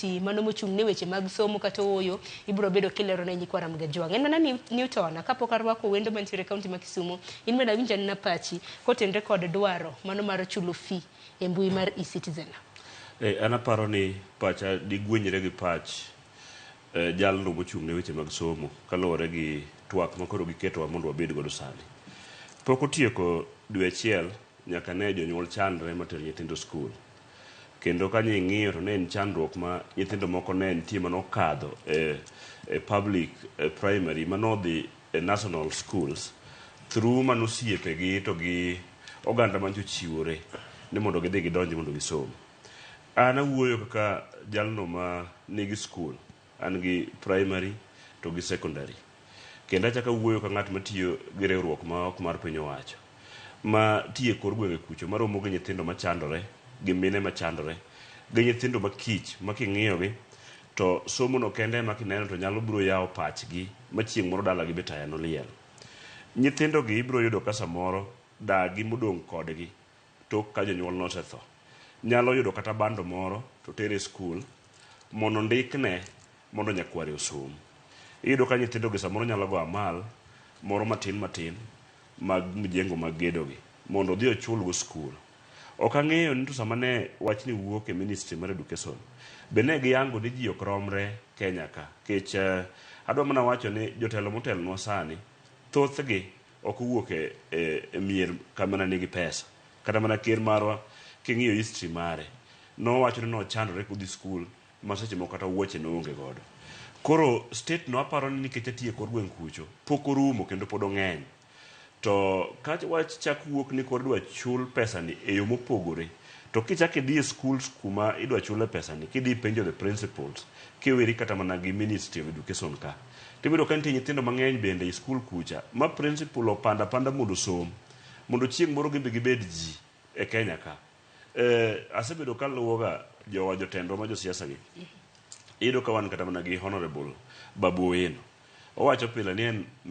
komiti mano mochung' ne weche mag somo kata ooyo, ibiro bedo kilero ne nyikwa Ramogi Ajwang'. En mana ni Newton, kapok arwako wendo mantiere e kaunti ma Kisumu, in bende awinjo anena pachi kotenre kod dwaro mano mar chulo fee e mbui mar eCitizen. An aparo ni pacha digwenyre gi pach jalno mochung' ne weche mag somo kaluwore gi twak ma koro giketowa mondo wabed godo sani. Pok otieko dwe achiel nyaka ne jonyuol chandre mater nyithindo skul. Kendo ka ing'iyo to ne en chandruok ma nyithindo moko ne nitie manokadho e public primary manodhi e national schools through manosiepegi to gi oganda mancho chiwore ni mondo gidhi gidonji mondo gisom. An awuoyo kaka jalno ma nigi skul, an gi primary to gi secondary. Kendo achako awuoyo ka ng'at matiyo gi riwruok ma ok mar piny owacho ma tiyo e kor gwenge kucho maromo gi nyithindo machandore, gi mine machandore, gi nyithindo makich ma king'iyogi to somo no kende ema kineno to nyalo biro yawo pachgi ma chieng' moro dalagi be taya noliel. Nyithindo gi ibiro yudo ka samoro dagi modong' kodgi tok ka jonyuol nosetho nyalo yudo kata bando moro to tere e skul mondo ndikne mondo nyakware osom. Iyudo ka nyithindo gi samoro nyalo go amal moro matin matin mag mjengo mag gedo gi mondo odhi ochul go skul. Ok ang'eyo ni to sama ne wachni wuok e ministry mar education be ne giyango ni ji ok romre Kenya ka kech adwa mana wacho ni jotelo motelonwa sani thothgi ok owuok e mier kama ne nigi pesa. Kata mana ker marwa king'iyo history mare nowacho ni nochandore kodhi skul ma seche moko kata wuoche noonge godo. Koro state no aparo ni nikech atiyo e kor gweng' kucho pok orumo kendo pod ong'eny. To ka wach chak wuok ni koro idwa chul pesa ni e yo mopogore to kichak idhi e schools kuma idwa chule pesa ni kidhi penjo the principals kiweri kata mana gi Ministry of Education ka tiyudo ka nitie nyithindo mang'eny bende e skul kucha ma principal opando apanda mondo osom mondo chieng' moro gin be gibed ji e Kenya ka. Asebedo kaluwoga jowa jotendwa ma josiasa gi. Iyudo ka wan kata mana gi Honorable Babu Owino. Owacho pile ni en